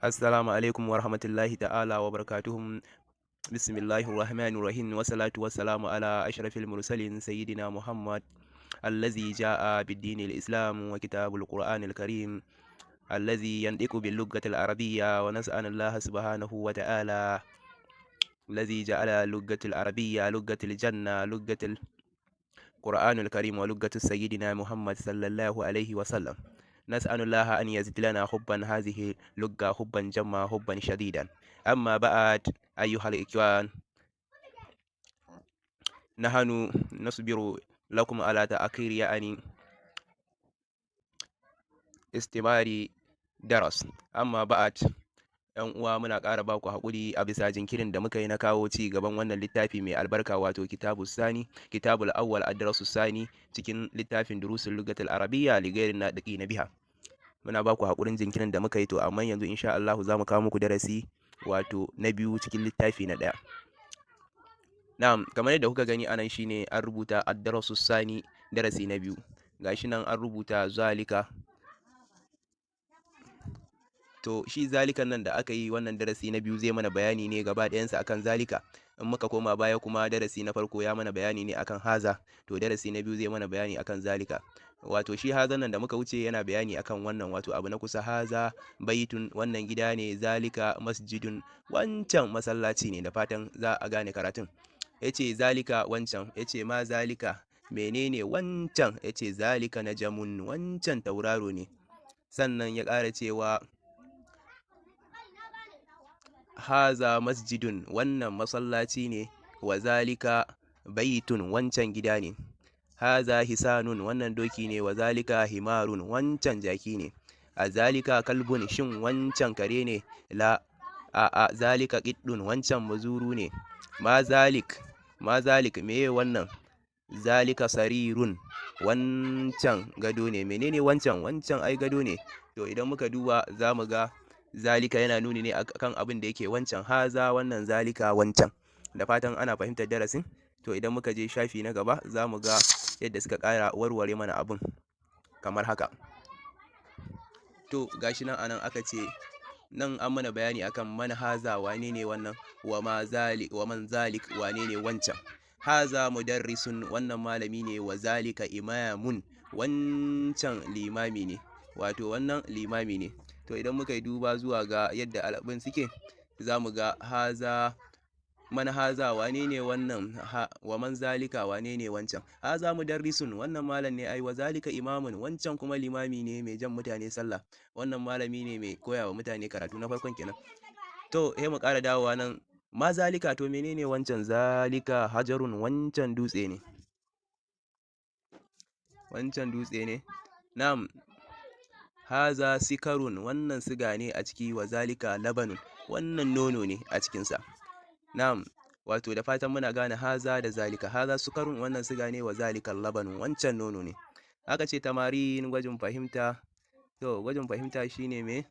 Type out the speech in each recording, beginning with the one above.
Assalamu alaikum wa rahmatullahi ta'ala wa barakatuhum. Bismillahir Rahmanir Rahim wa salatu wa salamu ala ashrafil mursalin sayyidina Muhammad allazi jaa bid-dinil Islam wa kitabul Qur'anil Karim allazi yantiqu bil lughatil arabiyya wa nas'alullaha subhanahu wa ta'ala allazi ja'ala lughatil arabiyya lughatil janna lughatil Qur'anul Karim wa lughatus sayyidina Muhammad sallallahu alaihi wa sallam. نسأل الله أن يزيد لنا حبا هذه اللغة حبا جما حبا شديدا. أما بعد، أيها الإخوان، نحن نصبر لكم على تأخير يعني استمرار درس. أما بعد، ‘Yan uwa, muna ƙara baku haƙuri a bisa jinkirin da muka yi na kawo ci gaban wannan littafi mai albarka, wato kitabu sani, kitabul awwal adrasu sani cikin littafin durusul lugatul arabiyya li ghairin nadiqina biha. Muna baku haƙurin jinkirin da muka yi. To amma yanzu insha Allah za mu kawo muku darasi, wato na biyu cikin littafi na ɗaya. Na'am, kamar yadda kuka gani anan shine an rubuta ad-darasu sani, darasi na biyu. Gashi nan an rubuta zalika. To shi zalikan nan da aka yi, wannan darasi na biyu zai mana bayani ne gaba ɗayansa akan zalika. In muka koma baya kuma, darasi na farko ya mana bayani ne akan haza. To darasi na biyu zai mana bayani akan zalika. Wato shi hazan nan da muka wuce yana bayani akan wannan, wato abu na kusa. Haza baitun, wannan gida ne. Zalika masjidun, wancan masallaci ne. Da fatan za a gane karatun. Yace zalika, wancan. Yace ma zalika, menene wancan? Yace zalika najamun, wancan tauraro ne. Sannan ya ƙara cewa haza masjidun, wannan masallaci ne. Wa zalika baitun, wancan gida ne. Haza hisanun, wannan doki ne. Wa zalika himarun, wancan jaki ne. A zalika kalbun, shin wancan kare ne? La, a a. Zalika qiddun, wancan muzuru ne. Ma zalik, ma zalik, meye wannan? Zalika sarirun, wancan gado ne. Menene wancan? Wancan ai gado ne. To idan muka duba za mu ga zalika yana nuni ne akan abin da yake wancan. Haza wannan, zalika wancan. Da fatan ana fahimtar darasin. To idan muka je shafi na gaba, za mu ga yadda suka ƙara warware mana abin kamar haka. To gashi nan anan aka ce, nan an mana bayani akan man haza, wane ne wannan? Wa ma zalik, wa man zalik, wane ne wancan? Haza mudarrisun, wannan malami ne. Wa zalika imamun, wancan limami ne, wato wannan limami ne. To idan muka yi duba zuwa ga yadda al'abun suke, za mu ga haza, man haza, wane ne wannan? Wa man zalika, wane ne wancan? Haza mudarrisun, wannan malam ne ai. Wa zalika imamun, wancan kuma limami ne mai jan mutane sallah. Wannan malami ne mai koya wa mutane karatu, na farkon kenan. To sai mu ƙara dawowa nan, ma zalika, to menene wancan? Zalika hajarun, wancan dutse ne, wancan dutse ne. Na'am, haza sikarun, wannan siga ne a ciki. Wa zalika labanun, wannan nono ne a cikinsa. Na'am, wato da fatan muna gane haza da zalika. Haza sukarun, wannan siga ne. Wa zalika labanun, wancan nono ne. Aka ce tamarin, gwajin fahimta. To gwajin fahimta shine me?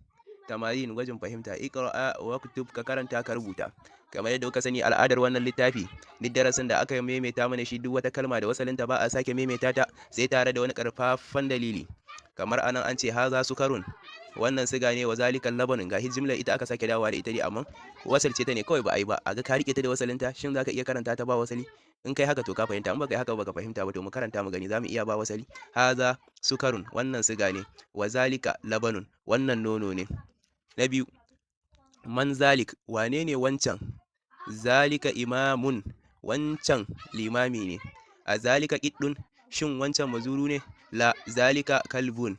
Tamarin, gwajin fahimta. Iqra waktub, ka karanta ka rubuta. Kamar yadda kuka sani al'adar wannan littafi, duk darasin da aka maimaita mana shi, duk wata kalma da wasalinta ba a sake maimaita ta sai tare da wani karfafan dalili. Kamar anan an ce haza sukarun, wannan siga ne. Wa zalika labanun, ga jimlar ita aka sake dawowa da ita dai, amma wasalce ta ne kawai ba a yi ba. A ga ka rike ta da wasalinta. Shin zaka iya karanta ta ba wasali? In kai haka to ka fahimta, in baka yi haka baka fahimta ba. To mu karanta mu gani, zamu iya ba wasali. Haza sukarun, wannan siga ne. Wa zalika labanun, wannan nono ne. Na biyu, man zalik, wane ne wancan? Zalika imamun, wancan limami ne. A zalika qiddun, shin wancan mazuru ne? La, zalika kalbun,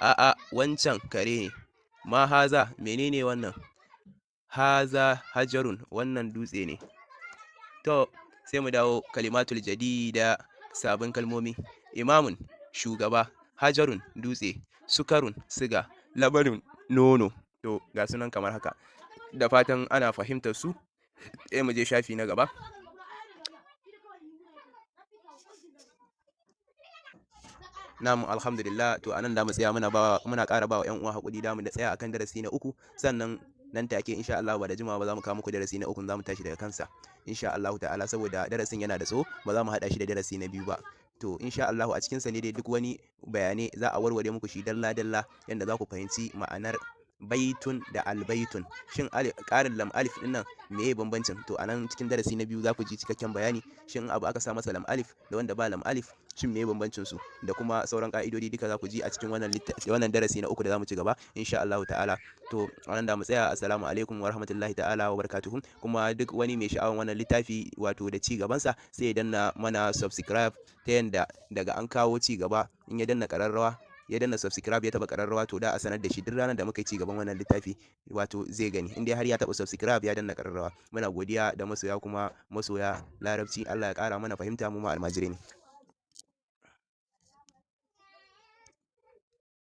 a'a, wancan kare ne. Ma haza, menene wannan? Haza hajarun, wannan dutse ne. To sai mu dawo kalimatul jadida, sabon kalmomi. Imamun, shugaba. Hajarun, dutse. Sukarun, siga. Labanun, nono. To ga sunan kamar haka. Da fatan ana fahimtar su. Sai mu je shafi na gaba. Na'am, alhamdulillah. To anan da mu tsaya, muna ba muna ƙara ba wa ƴan uwa haƙuri, da mu da tsaya akan darasi na uku. Sannan nan take insha Allah ba da jimawa ba za mu kawo muku darasi na uku, za mu tashi daga kansa insha Allah ta'ala, saboda darasin yana da tsawo, ba za mu haɗa shi da darasi na biyu ba. To insha Allah a cikin sa ne dai duk wani bayanai za a warware muku shi dalla dalla, yanda za ku fahimci ma'anar Baitun da albaitun, shin ƙarin lam alif ɗin nan meye bambancin? To a nan cikin darasi na biyu za ku ji cikakken bayani, shin abu aka sa masa lam alif da wanda ba lam alif, shin meye bambancin su, da kuma sauran ƙa'idodi duka za ku ji a cikin wannan darasi na uku da za mu ci gaba insha Allahu ta'ala. To a nan da mu tsaya. Assalamu alaikum wa rahmatullahi ta'ala wa barakatuhu. Kuma duk wani mai sha'awan wannan littafi, wato da ci gabansa, sai ya danna mana subscribe, ta yanda daga an kawo ci gaba, in ya danna ƙararrawa, ya danna subscribe, ya taba ƙararrawa, to da a sanar da shi duk ranar da muka yi ci gaban wannan littafi, wato zai gani in dai har ya taba subscribe, ya danna ƙararrawa. Muna godiya da masoya, kuma masoya Larabci. Allah ya ƙara mana fahimta, mu ma almajirai ne.